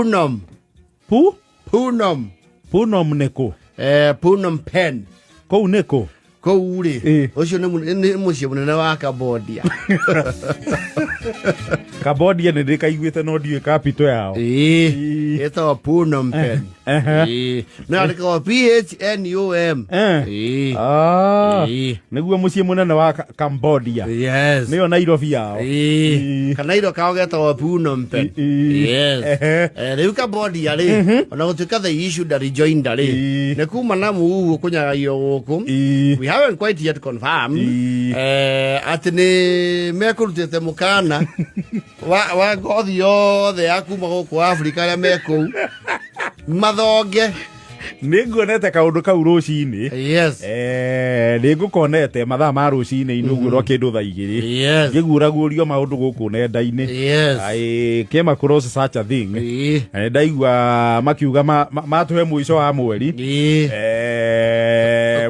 Phnom. Pu? Phnom. Phnom nĩ kũ? Phnom Penh. Kũu nĩ kũ? Kũu rĩ, ũcio nĩ mũciĩ mũnene wa Cambodia. Cambodia nĩ ndĩkaiguĩte no ndiũĩ capital yao. Ĩĩ, ĩtagwo Phnom Penh. Ĩĩ, no yandĩkagwo PHNUM. Ĩĩ. Ah, Ĩĩ. nĩguo mũciĩ mũnene wa Cambodia. Yes. Nĩyo Nairobi yao. Ĩĩ. Kanairo kao getagwo Phnom Penh. Ĩĩ. Yes. Rĩu Cambodia rĩ, ona gũtuĩka they issued a rejoinder rĩ, nĩ kuma na mũhuhu kũnyagagio gũkũ. We haven't quite yet confirmed atĩ nĩ mekũrutĩte mũkana wa ngothi yothe ya kuma gũkũ Afrika arĩa me kũu mathonge. Nĩ nguonete kaũndũ kau rũcinĩ. Yes. Nĩ ngũkonete mathaa ma rũcinĩ inĩ ũguo rwa kĩndũ thaa 2. Ngĩguũraguũrio maũndũ gũkũ nenda-inĩ. I came across such a thing. Ndaigua makiuga matũhe mũico wa mweri.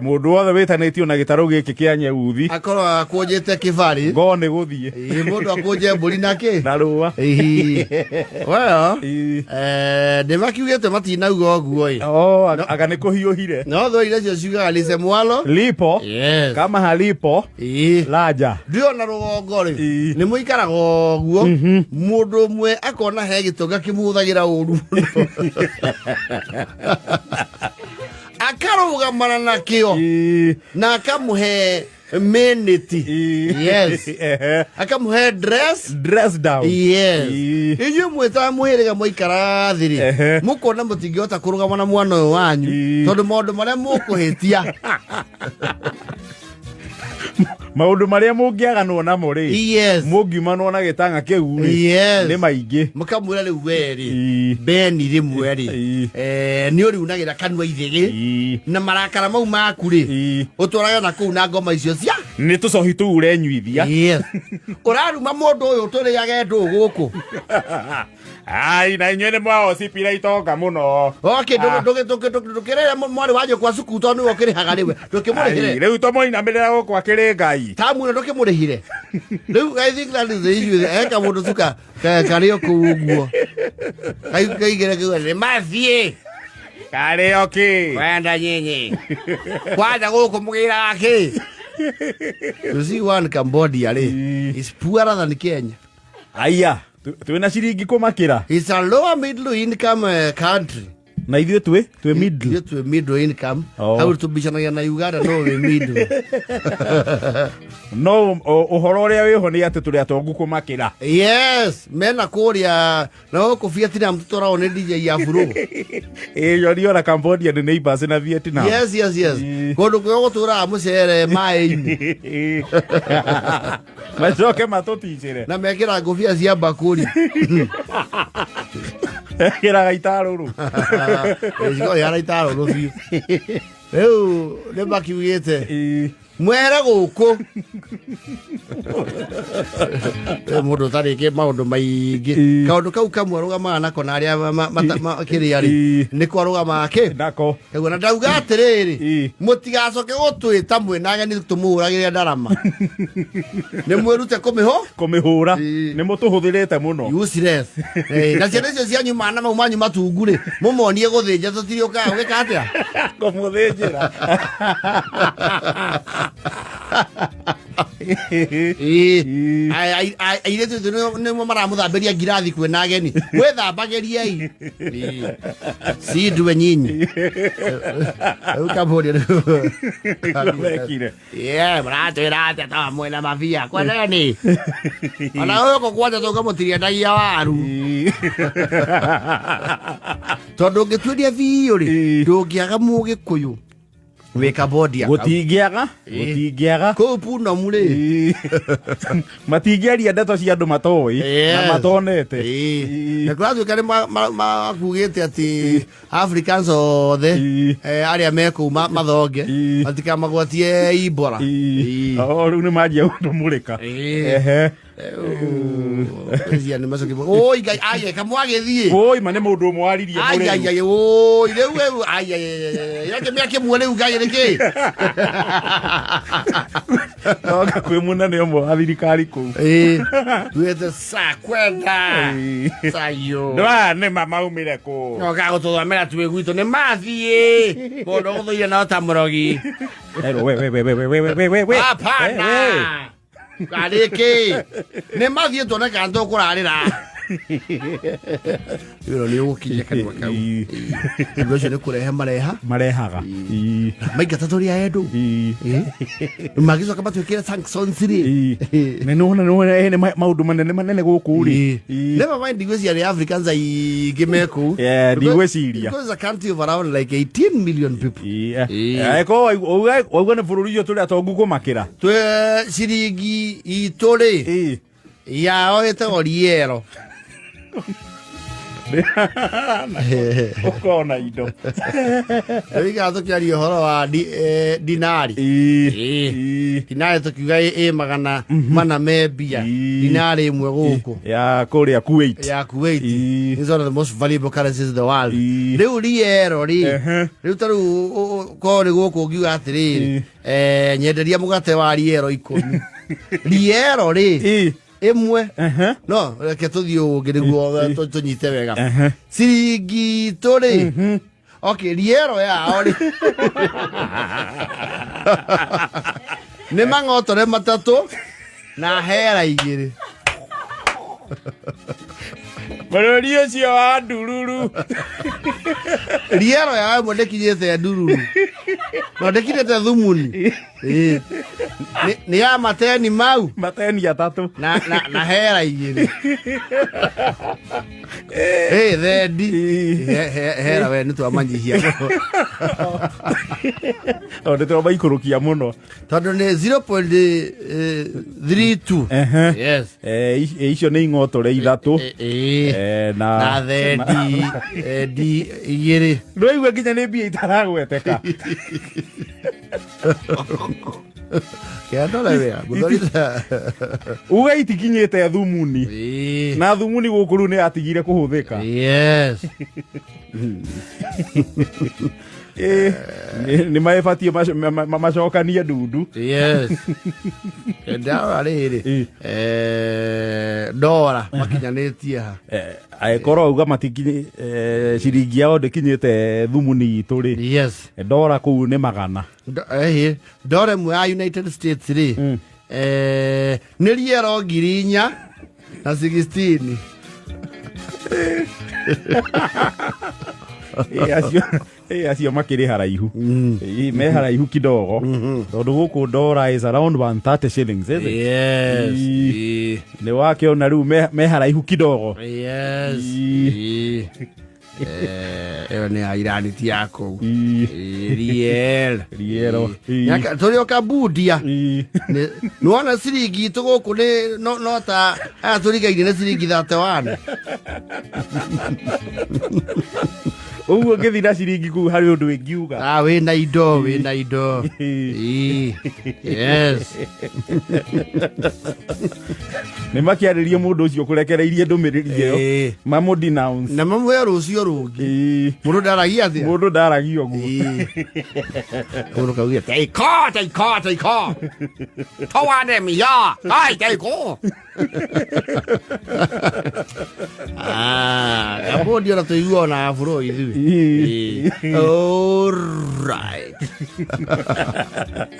Mũndũ wothe wĩtanĩtio na gĩtarũ gĩkĩ kĩa nyeuthi akorwo akũnjĩte kĩbarĩ ngo nĩ gũthiĩ. Ĩĩ, mũndũ akũnje mbũri na kĩ na rũa. Ĩĩ. Well, nĩ makiugĩte matinauga ũguo ĩ. Oh, anga nĩ kũhiũhire. No thwaire icio ciugaga lisemwalo lipo. Yes. Kama halipo. Ĩĩ. Laja. Ndĩona rũgongo rĩ, nĩ mũikaraga ũguo, mũndũ ũmwe akona he gĩtonga kĩmũhũthagĩra ũru mũno, akarũgamana nakĩo na akamũhe miniti. Yes. Akamũhe dress dress down. Yes. Inyuĩ mwĩtaga mũhĩrĩga mwaikara thĩ rĩ, mũkona mũtingĩhota kũrũgama na mwana ũyũ wanyu, tondũ maũndũ marĩa mũkũhĩtia, maũndũ marĩa mũngĩaganwo namo rĩ, mũngiumanwo na gĩtang'a kĩu rĩ, nĩ maingĩ. Mũkamwĩra rĩu we rĩ, beni rĩmwe rĩ, nĩ ũriunagĩra kanua ithĩgĩ na marakara mau maku rĩ, ũtwarage na kũu na ngoma icio cia nĩ tũcohi tũu ũrenyuithia. Yes. Ũraruma mũndũ ũyũ tũrĩage ndũ gũkũ. Ai, na inyuĩ nĩ mwaocipire itonga mũno. Okay, ndũkĩrĩre mwarĩ wa nyũkwa cukuru tondũ nĩwe ũkĩrĩhaga rĩu, ndũkĩmũrĩhĩre. Ai, rĩu tũmũinamĩrĩra gũkũ akĩrĩ Ngai. Tamu ĩno ndũkĩmũrĩhire rĩu. I think that is the issue. Eka mũndũ tu karĩ o kũu ũguo kaigĩre kĩu nĩ mathiĩ. Karĩ o kĩ kwenda nyinyi kwanja gũkũ mũgĩraga kĩ. You see, one Cambodia rĩ is poorer than Kenya. Aya, twĩna ciringi kũmakĩra. It's a lower middle income country. Na ithuĩ twĩ middle. Ithuĩ twĩ middle income. Oh. Hau tũbicanagia na Uganda no wĩ middle. No ũhoro ũrĩa wĩho nĩ atĩ tũrĩ atongu kũmakĩra. Yes, mena kũrĩa na gũkũ Vietnam tũtwaragwo nĩ DJ ya buru. Ĩ yoni ona Cambodia nĩ neighbors na Vietnam. Yes. Kũndũ kũrĩa gũtũraga mũcere maĩ-inĩ. Macoke matũticĩre. Na mekĩra ngũbia cia mbakũri. Ekĩraga itarũrũ. Ĩcigo ihana itarũrũ biũ. Rĩu nĩ makiugĩte mwere gũkũ. Rĩu mũndũ ũtarĩkĩ maũndũ maingĩ, kaũndũ kau kamwe arũgamaga nako na arĩa kĩrĩa rĩ, nĩko arũgamaga kĩ nako. Kaguo na ndauga atĩrĩrĩ, mũtigacoke gũtwĩta mwĩna ageni tũmũhũragĩre ndarama, nĩ mwĩrute kũmĩhũ kũmĩhũra. Nĩ mũtũhũthĩrĩte mũno. Useless. Na ciana icio cianyu mana mau manyu matungu rĩ, mũmonie gũthĩnja tũtiriũkaga gwĩka atĩa. Kũmũthĩnjĩra. Ĩĩ. Airĩtu aitũ nĩmo maramũthambĩria ngirathi kwĩna ageni, mwĩthambagĩriei. Ĩĩ. Si ndue nyinyi rĩu kamũria. Nĩguo mekire. Yeah, mũratwĩra atĩa ta mwĩna mabia kwendeni ona gũkũ kwanja tũngamũtiriendagia waru, tondũ ũngĩtuĩria biũ rĩ, ndũngĩaga mũgĩkũyũ wĩ Cambodia. Gũtingĩaga, gũtingĩaga. Kũu Punomu rĩ. Matingĩaria ndeto cia andũ matoĩ na matonete. Na kũratuĩka nĩ makugĩte atĩ Africans othe arĩa me kũu mathonge matikamagwatie ibora. O rĩu nĩ manjia gũtũmũrĩka. Ehe. Cia nĩ macoki. Oi Ngai, aye kamwagĩthiĩ. Oi ma nĩ mũndũ ũmwe waririe. Ai ai ai, oi rĩu rĩu, ai ai ai, yake mĩaka ĩmwe rĩu Ngai rĩkĩ. Noga kwĩ mũnene ũmwe wa thirikari kũu. Ĩĩ. Tuĩte sa kwenda. Sayo. Ndwa nĩ ma maumire kũ. Noga gũtũthomera twĩ gwitũ nĩ mathiĩ. Mũndũ ũgũthũire no ta mũrogi. Ero we we we we we we we we we. Hapana. Karĩkĩ. Nĩ mathiĩ tuone kana tũkũrarĩra. Wĩra nĩ ũgũkinyia kanua kau. Andũ acio nĩ kũrehe mareha. Marehaga. Ii. Maingata tũrĩ a andũ. Ii. Magĩcoka matwĩkĩre sanctions rĩ. Ii. Nĩ nĩwona nĩwona ene maũndũ manene manene gũkũ rĩ. Ii. Never mind ndigwĩciria nĩ Africans aingĩ me kũu. Yeah, ndigwĩciria. Because it's a country of around like 18 million people. Ii. Ii. Ko wauga nĩ bũrũri ũyũ tũrĩ atongu kũmakĩra. Twĩ ciringi itũ rĩ Ii. yao ĩtagwo riero. Ũkona indo. Rĩu tũkĩaria ũhoro wa dinari. Ii. Ii. Ii. Dinari tũkiuga ĩ 400 me mbia. Ii. Dinari ĩmwe gũkũ. Ya kũrĩa Kuwait. Ya Kuwait. Ii. Is one of the most valuable currencies in the world. Ii. Rĩu riero rĩ. Ehe. Rĩu ta rĩu korwo nĩ gũkũ ngiuga atĩrĩrĩ, nyenderia mũgate wa riero 10. Riero rĩ Ii. ĩmwe. Ehe. No reke tũthiĩ ũngĩ nĩguo tũnyite wega. Ehe. Ciringi itũ rĩ. Okay, riero yao rĩ. Nĩ mang'otore 3 na hera 2. Bũrũri ũcio wa ndururu. Riero yao ĩmwe ndĩkinyĩte ndururu. No ndĩkinyĩte thumuni. Ĩĩ. Nĩ ya mateni mau. Mateni 3. Na hera 2. Ĩ thendi. Hera we nĩ twamanyihia. O nĩ twamaikũrũkia mũno. Tondũ nĩ 0.32. Ehe. Yes. Icio nĩ ing'otore 3. Na thendi thendi 2. Ndũraigua nginya nĩ mbia itaragweteka. Kĩandore wĩra. Ngũthorithia. Uga itikinyĩte thumuni. Na thumuni gũkũ rĩu nĩ yatigire kũhũthĩka. Yes. Nĩ maĩbatiĩ macokanie ndundu. Yes. Ndawa rĩrĩ. Ndora makinyanĩtie ha. Angĩkorwo auga matikinyi ciringi yao ndĩkinyĩte thumuni itũ rĩ. Yes. Ndora kũu nĩ 100. Ndora ĩmwe ya United States rĩ. Nĩ riero 4,000 na 16. Acio makĩrĩ haraihu. Me haraihu kidogo. Tondũ gũkũ ndora is around 130 shillings, is it? Yes. Nĩ wakĩona rĩu me haraihu kidogo. Yes. Ĩyo nĩ ya Irani ti ya kũu. Riel. Riero. Tũrĩ o Cambodia. Nĩwona ciringi itũ gũkũ nĩ no ta aya tũrigainie nĩ ciringi 31. Ũguo ngĩthiĩ na ciringi kũu harĩ ũndũ ĩngiuga. Wĩna indo, wĩna indo. Yes. Nĩ makĩarĩrie mũndũ ũcio kũrekereirie ndũmĩrĩri ĩyo. Mamũ denounce. Na mamwĩre rũciũ rũngĩ. Mũndũ ndaragia atĩa? Mũndũ ndaragia ũguo. Mũndũ kaugia, Teiko, teiko, teiko. Towane miya. Ai, teiko. Cambodia na tũiguaga na bũrũri ithuĩ. All right.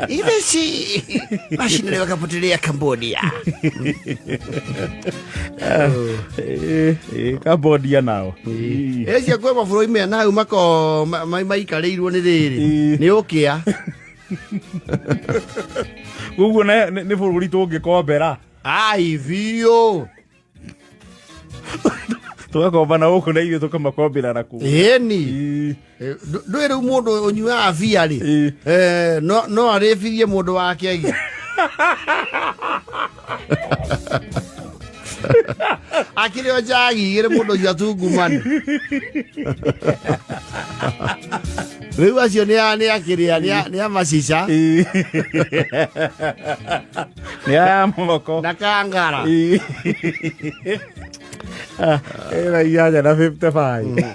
Ibeci mashindano yakapotelea Cambodia. Cambodia nao. Asia kwĩ mabũrũri mena hau mako maikarĩirwo nĩ rĩrĩ. Nĩ ũkĩa. Koguo nĩ bũrũri tũngĩkombera. Ai biũ. Tũgakomba na gũkũ na ithuĩ tũkamakombera na kũu. Ĩni. Ndũĩ rĩu mũndũ ũnyuaga bia rĩ. No arĩbirie mũndũ wa kĩegi. Akĩrĩ o njagi igĩrĩ mũndũ ũcio atungumani. Rĩu acio nĩ a nĩ akĩrĩa nĩ a macica. Nĩ aya moko. Na kangara. Ĩna 8 na 55.